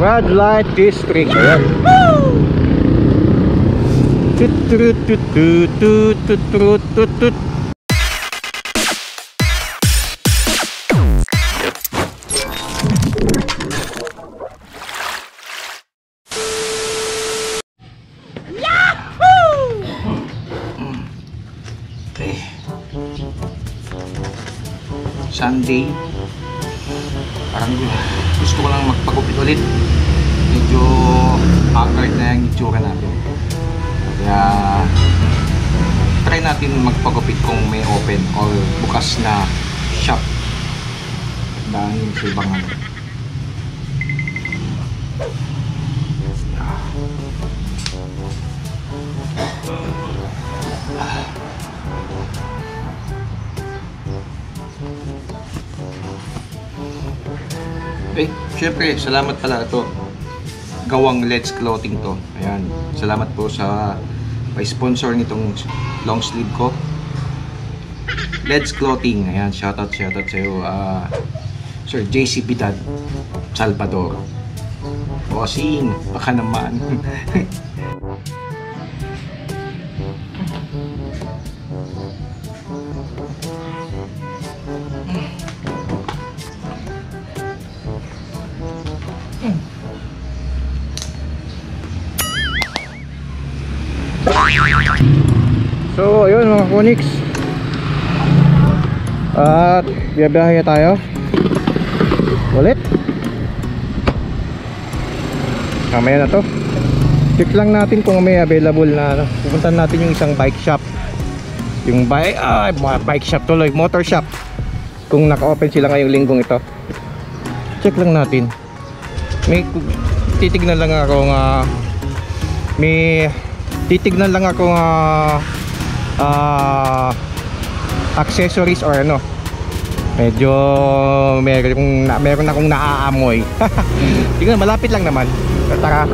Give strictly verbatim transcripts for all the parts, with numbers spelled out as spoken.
Red Light District. Ayan. Tut, tut, tut, tut, tut, tut, tut, tut, tut. Okay. Sunday. Parang gusto ko lang magpagupit ulit. Medyo haggard na yung itsura natin. Kaya try natin magpagupit kung may open or bukas na shop. Dahil sa ibang ano. Eh, syempre, salamat pala ito. Gawang Ledge Clothing to. Ayan. Salamat po sa pa-sponsor nitong long sleeve ko. Ledge Clothing. Ayan, shoutout, shoutout sa'yo. Ah, Sir J C Bidad Salvador. Bossing, baka naman. So, ayun, mga Konix. At biyabiyahe tayo ulit. Mamaya na to. Check lang natin kung may available na ano. Pupunta natin yung isang bike shop. Yung bike, ah, mga bike shop tuloy, motor shop. Kung naka-open sila ngayong linggong ito. Check lang natin. May titignan lang ako nga may titignan lang ako nga ah, accessories or ano. Medyo meron akong na, meron akong naaamoy. Tingnan, malapit lang naman. So, tara.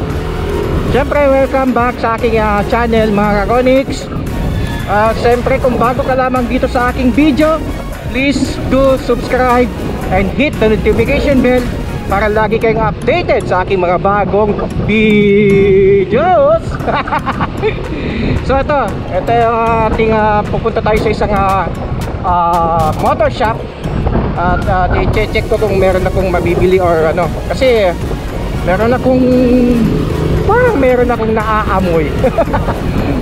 Siyempre, welcome back sa aking ah, channel, mga Kakonix. Ah, siyempre, kung bago ka lamang dito sa aking video, please do subscribe and hit the notification bell para lagi kayong updated sa aking mga bagong videos. So ito, ito yung ating ah, pupunta tayo sa isang ah, ah, motor shop at ah, i-check ko kung meron akong mabibili or ano. Kasi meron akong, parang meron akong naaamoy.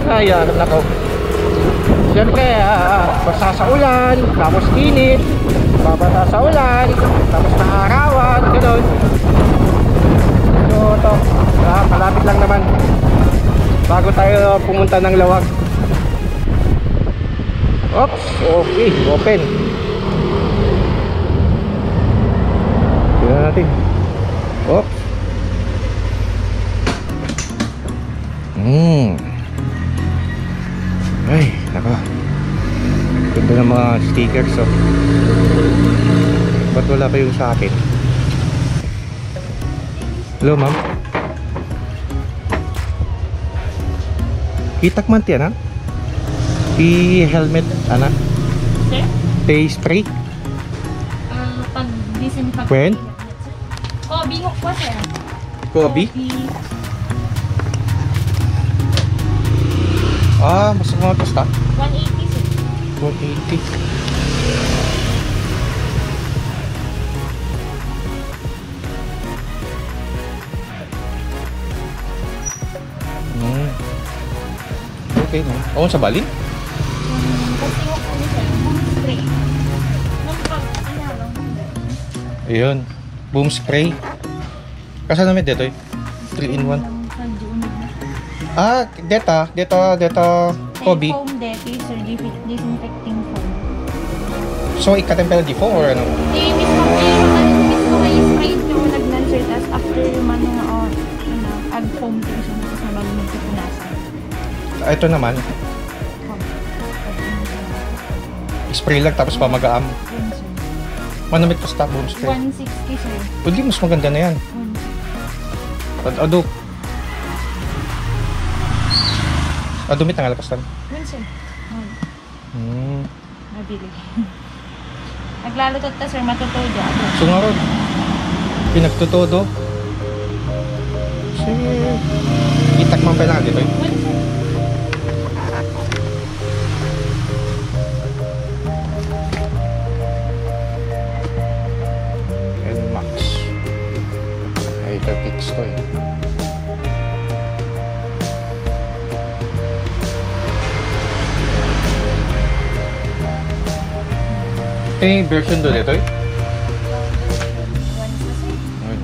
Ayan, nako. Siyempre, ah, basa sa ulan, tapos init, babasa sa ulan, tapos naarawan, ganun. So, ito, ah, malapit lang naman. Bago tayo pumunta ng Lawag. Oops, okay, open. Tingnan natin. Oops. Hmm. Ay, naka. Ganda ng mga stickers, oh. Ba't wala pa yung sa akin? Hello, ma'am. Kitak man ti, ana? Ti helmet, ana? Sir? Ti spray? Ah, pag disinfect. When? Kobe ngok po, sir. Kobe? Kobe. Ah, mas mga basta? One eighty, sir. One eighty. Hmm. Okay, no? Ako sa balin? Hmm, kasi ngok po, sir, boom spray. Nung pag, ano, ano, Ayun. Boom spray. Kasano met detoy? Three in one. Medyo uneg na. Ah, deta, deta, deta, Kobe. Foam deti, sir, difi-, disinfecting foam. So, ikatempera ti foam or ano? Di mismo, eh, ano, mismo nga i-spray nyo nagnan, sir, tas after yung ano nga, oh, ano, ag-foam to siya, tapos na bago magpupunasan. Ah, ito naman. Foam. Spray lang tapos pamagaam. Yun, sir. Manamit ko sa boom spray. One sixty, sir. Pwede, mas maganda na yan. One sixty. Ad-, ado. Ado, may tangal kastan. Yun, sir. Oh, Hmm. Mabili. Naglalo to ta, sir, matutudo. Ado. So nga ron, pinagtutudo. Itak man pala dito eh. Nmax. Ay, ito fix ko eh. Eh, version do dito eh? Ayun.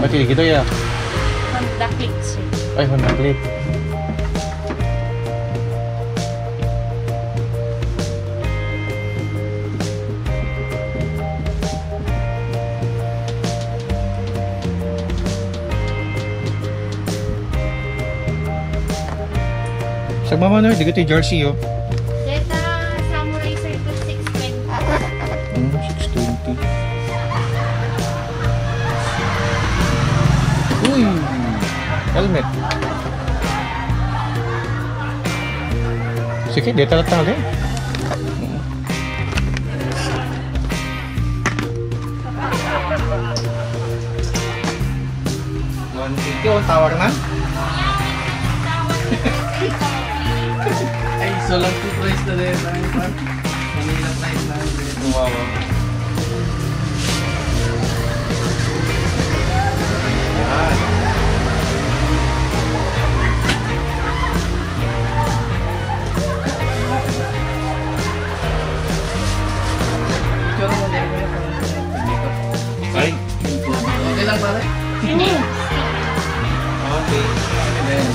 Pati kita ya. Honda Click, sir. Ay, Honda Click. Sa mama na, di ko ti jersey, oh. Deta Samurai Circle six twenty. Hmm, six twenty. Uy! Helmet. Sige, deta lang tayo. One fifty, oh, tower na. Ay, so lang two price na din. Manila price na din. Wow. Yan. Ay. Okay lang, pare? Sige. Okay. Ayan.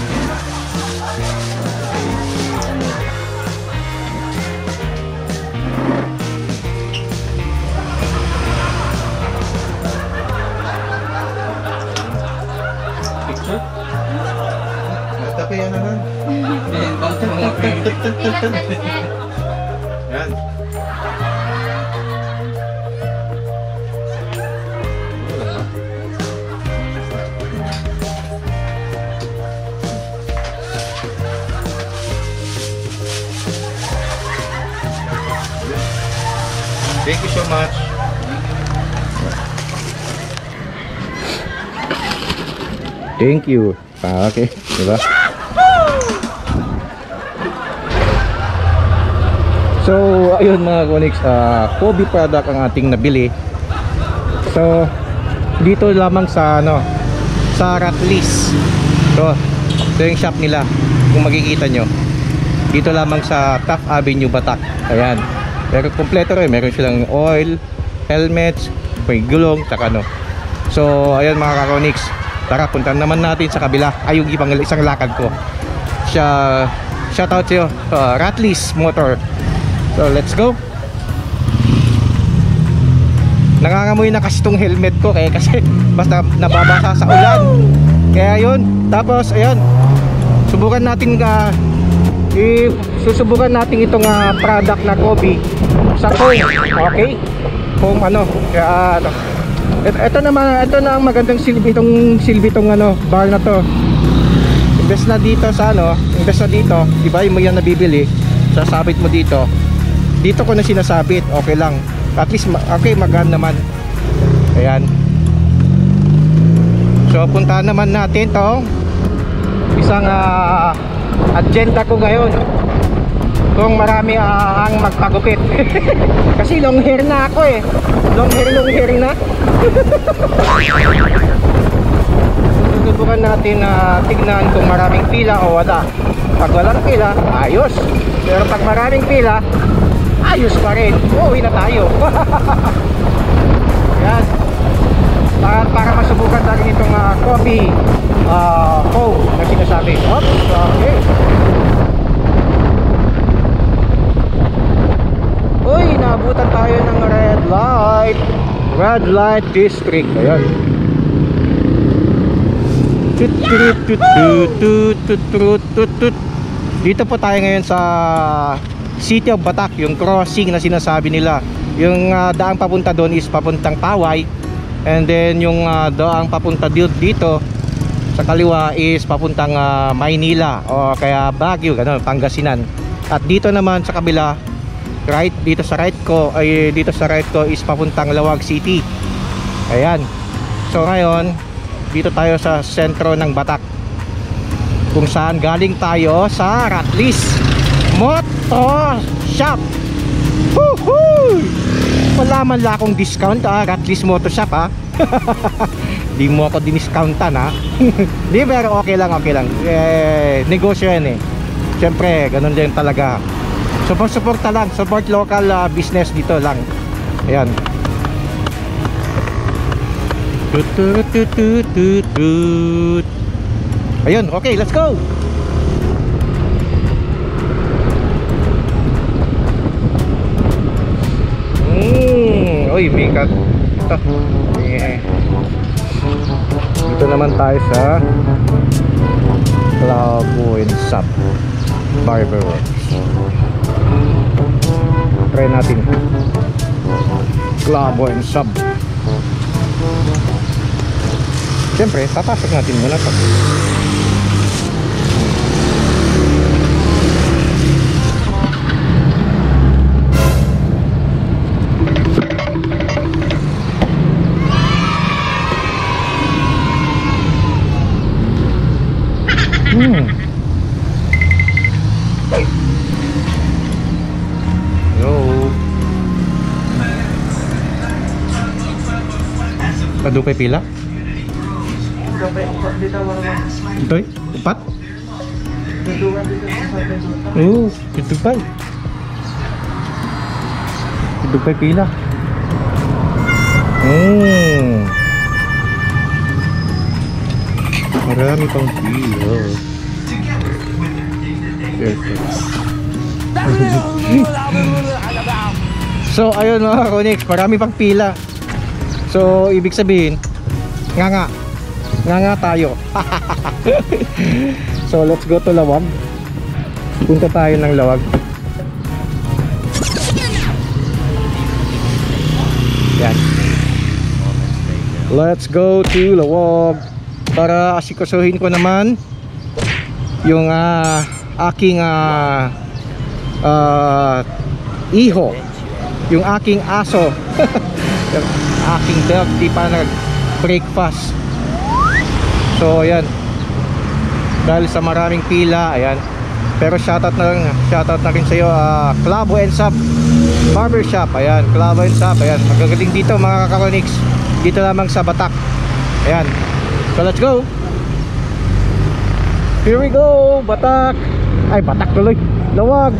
Picture? Mata ko yan naman. Yan. Thank you so much. Thank you. Ah, okay. Diba? So, ayun mga Konix, ah, Kobe product ang ating nabili. So, dito lamang sa, ano, sa Ratlis. So, ito yung shop nila. Kung makikita nyo, dito lamang sa Taft Avenue, Batac. Ayan. Pero kompleto rin. Meron silang oil, helmets, may gulong, tsaka ano. So, ayan mga ka-Konix. Tara, punta naman natin sa kabila. Ay, yung ibang isang lakad ko. Siya, shout out sa'yo. Uh, Ratlis Motor. So, let's go. Nangangamoy na kasi tong helmet ko, kaya kasi basta nababasa sa ulan. Kaya yun. Tapos, ayun. Subukan natin, ah, i-, susubukan natin itong, ah, product na Kobe sa Cone. Okay? Kung ano, kaya, ano. Et-, ito naman, ito na ang magandang silbi, itong silbi, itong ano, bar na to. Imbes na dito sa ano, imbes na dito, di ba, yung yan nabibili, sasabit mo dito. Dito ko na sinasabit, okay lang. At least, ma-, okay, magaan naman. Ayan. So, puntahan naman natin tong isang, ah, agenda ko ngayon. Kung marami, ah, ang magpagupit. Kasi long hair na ako eh. Long hair, long hair na. Susubukan natin na tignan kung maraming pila o wala. Pag walang pila, ayos. Pero pag maraming pila, ayos pa rin. Uuwi na tayo. Yan. Para, para masubukan natin itong, ah, Kobe, ah, Home na sinasabi. Oops, okay. Uy, naabutan tayo ng red light. Red light district. Ayan. Tut, tut, tut, tut, tut, tut, tut, tut, tut. Dito po tayo ngayon sa City of Batac, yung crossing na sinasabi nila. Yung, ah, daang papunta doon is papuntang Paway. And then yung, ah, daang papunta di-, dito Kaliwa is papuntang, ah, Maynila o kaya Baguio, ganun, Pangasinan. At dito naman sa kabila, right, dito sa right ko, ay, dito sa right ko is papuntang Laoag City. Ayan. So ngayon, dito tayo sa sentro ng Batac, kung saan galing tayo sa Ratlis Moto Shop. Woohoo! Wala man la akong discount, ah, Ratlis Moto Shop, ah. Di mo ako diniscountan, ha? Di, pero okay lang, okay lang. Eh, negosyo yan, eh. Siyempre, ganun din talaga. Support, suporta lang. Support local, ah, business dito lang. Ayan. Tut, tut, tut, tut, tut, tut. Ayun, okay, let's go. Mm, uy, may kat-, ito. Yeah. Dito naman tayo sa Clavo and Sub Barber Works. Try natin. Clavo and Sub. Siyempre, papasok natin muna to. Hmm. Hello. Kadupay pila? Itoy? Upat? Oo, kadupay. Kadupay pila? Hmm. Marami pang pila. Perfect. So, ayun, mga Konix, marami pang pila. So, ibig sabihin, nga nga. Nga nga tayo. So, let's go to Laoag. Punta tayo ng Laoag. Yan. Let's go to Laoag. Para asikasuhin ko naman yung, ah, aking, ah, ah, iho, yung aking aso, yung aking dog, di pa nag-breakfast. So, ayan. Dahil sa maraming pila, ayan. Pero shoutout na rin, shoutout na rin sa'yo, ah, Clavo and Sub Barbershop. Ayan, Clavo and Sub. Ayan, magagaling dito, mga karonix. Dito lamang sa Batac. Ayan. So, let's go. Here we go, Batac. Ay, Batac tuloy. Laoag.